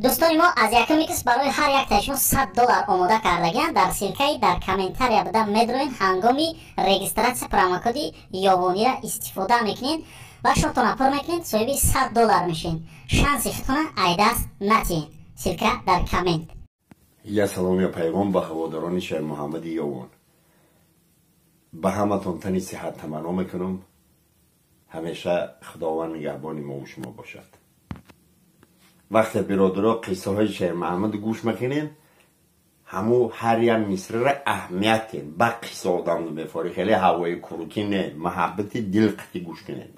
Дӯстони мо, аз якуми кис барои ҳар яктаи шумо $100 омода кардагианд. Дар ссылкаи дар комментария буда медроен, ҳангоми регистрация промокоди Ёвонира истифода мекунед ва шотона пур мекунед, соҳиби $100 мешед. Шанси худтона айдаст натиҳед. Ссылка дар коммент. Я салом, я пайғом ба ҳаводорони Шермуҳаммади Ёвон. Ба ҳаматон тани сиҳат таманно мекунам. Ҳамеша Худованд нигаҳбони мову шумо бошад. Вақте биродаро қиссаҳои Шермуҳаммад гӯш мекунем, ҳаму ҳар як мисрара аҳамият тем. Ба қисса одам мефорӣ, хеле ҳавои курукӣ не, маҳаббати дил қити гӯш кунед.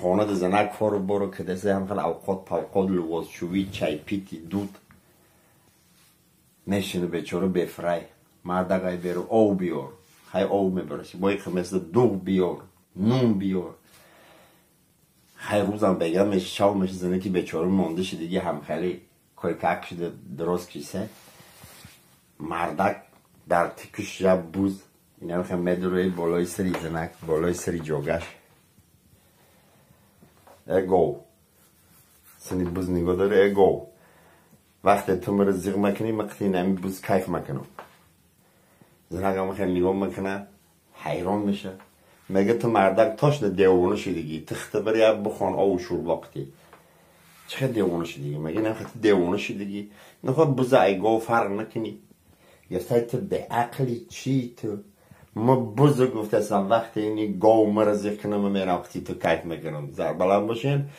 Хонада занак кору боро кадасе ҳам хел авқот павқот лувозшувӣ чайпити дуд мешину бечора бефрай. Мардагай беру ов биёр, хай ов мебараси, бои химеса дуғ биёр, нун биёр. Хай рӯзам бега меши, шав меши, зане ки бечора монда шидиги ҳам хеле койкак шида дроз кисе. Мардак дар тикуш я буз инам хел медурои болои сари занак, болои сари ҷогаш. Э гов. Сини буз нигоҳ дори, э гов. Вақте ту маро зиғ мекунӣ, ман қити инами буз кайф мекунам. Занакам хел нигоҳ мекуна, ҳайрон меша. Мега ту мардак точно девона шудигӣ, ту хита бар як бухон ову шӯрбо қитӣ. Чӣ хел девона шудигӣ? Мега нахо ту девона шудигӣ, нахо буза ай гов фарқ накунӣ. Гуфтай ту беақли чӣ ту? Ма буза гуфтасам, вақте ини гов мара зиқ кунам, ма мерам қити ту кайф мекунам. Зарбаланд бошем,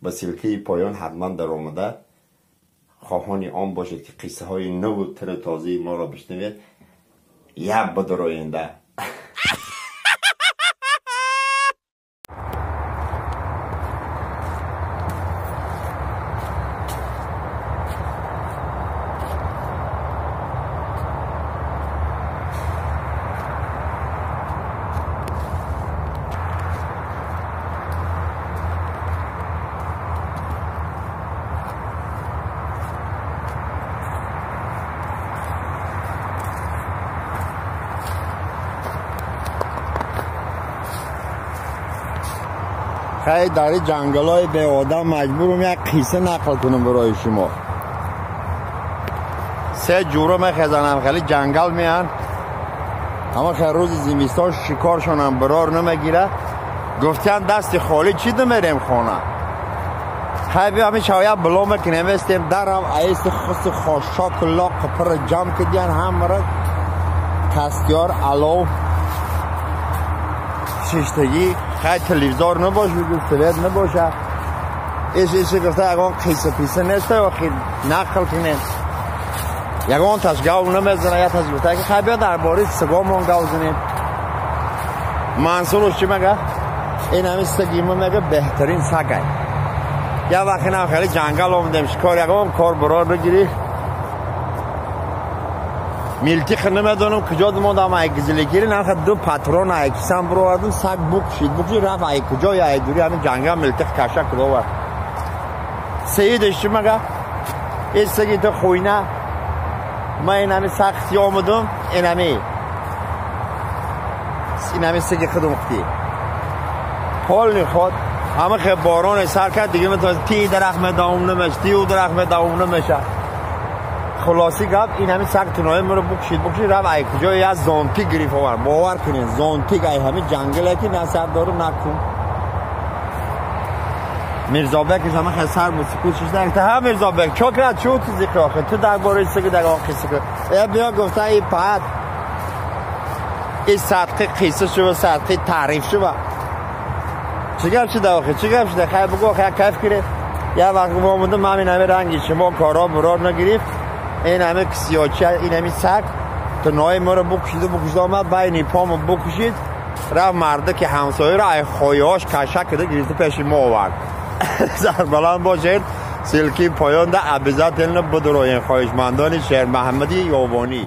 ба ссылкаи поён ҳатман даромада хоҳони он бошед ки қиссаҳои наву тиру тозаи моро бишнавед. Як бадароянда. Хай дар ҷангалҳои беодам маҷбурам як қисса нақл кунам барои шумо. Се ҷура мехезанам, хеле ҷангал меян. Ҳама хел рӯзи зимистон шикоршонам барор намегира. Гуфтиян дасти холӣ чӣ дамерем хона? Хай биё ҳамин шавая било мекунем, естем дарам аисти хуси хошок лоқ пир ҷамъ кидиян ҳамара кастиёр алов шиштагӣ. Хай телевизор набоша, свет набоша. Иш иши гуфта ягон қисса писа неста, охир нақл кунем. Ягон таш гав намезана, як таш гуфта ки хай биё дар бораи сигомон гав занем. Мансуруш чӣ мега? Ин ҳамин сиги ма мега беҳтарин сагай. Як вақт инам хеле ҷангал омадем, шикор ягон кор барор бигирӣ. Милтиқ намедонам куҷо мондам, ай гизилигири нахад ду патрон ай кисам бировардам, саг букшид, букшид рафт ай куҷо ай дури ҳамин ҷангал милтиқ каша кудовард. Сеидаш чӣ мега? Ин саги ту хуйна, ман ин ҳами сахти омадам, ин ҳами саги худум қитӣ. Полни ход ҳама хел бороне сар кард, дига метавонист ти дарахт медавом намеша, ти ӯ дарахт медавом намеша. Хулоси гап ин ҳамин саг тунои маро букшид, букшид рафт ай куҷо як зонтик гирифт овард. Бовар кунед, зонтик ай ҳамин ҷангале ки на сар дору на кун. Мирзобекаш ҳама хел сар мусикут шишта, гуфта ҳа Мирзобек, чо кард, чӯ ту зикр охир, ту дар бораи сиги дагон қисса кун. Э биё гуфта и паат и садқи қисса шува, садқи таъриф шува. Чӣ гап шуда охир, чӣ гап шуда? Хай бугӯ охир, як кайф кунед. Як вақт омадам, ман ин ҳамин ранги шумо корҳо бурор нагирифт. Ин ҳамин кисиёча, ин ҳамин саг тунои маро букшиду букшид омад, байни помо букшид, рафт марда ки ҳамсояро ай хояҳош каша кида гирифта пеши мо овард. Сарбаланд бошед, ссылки поёнда обязательно бидуроен хоҳишмандони Шермуҳаммади Ёвонӣ.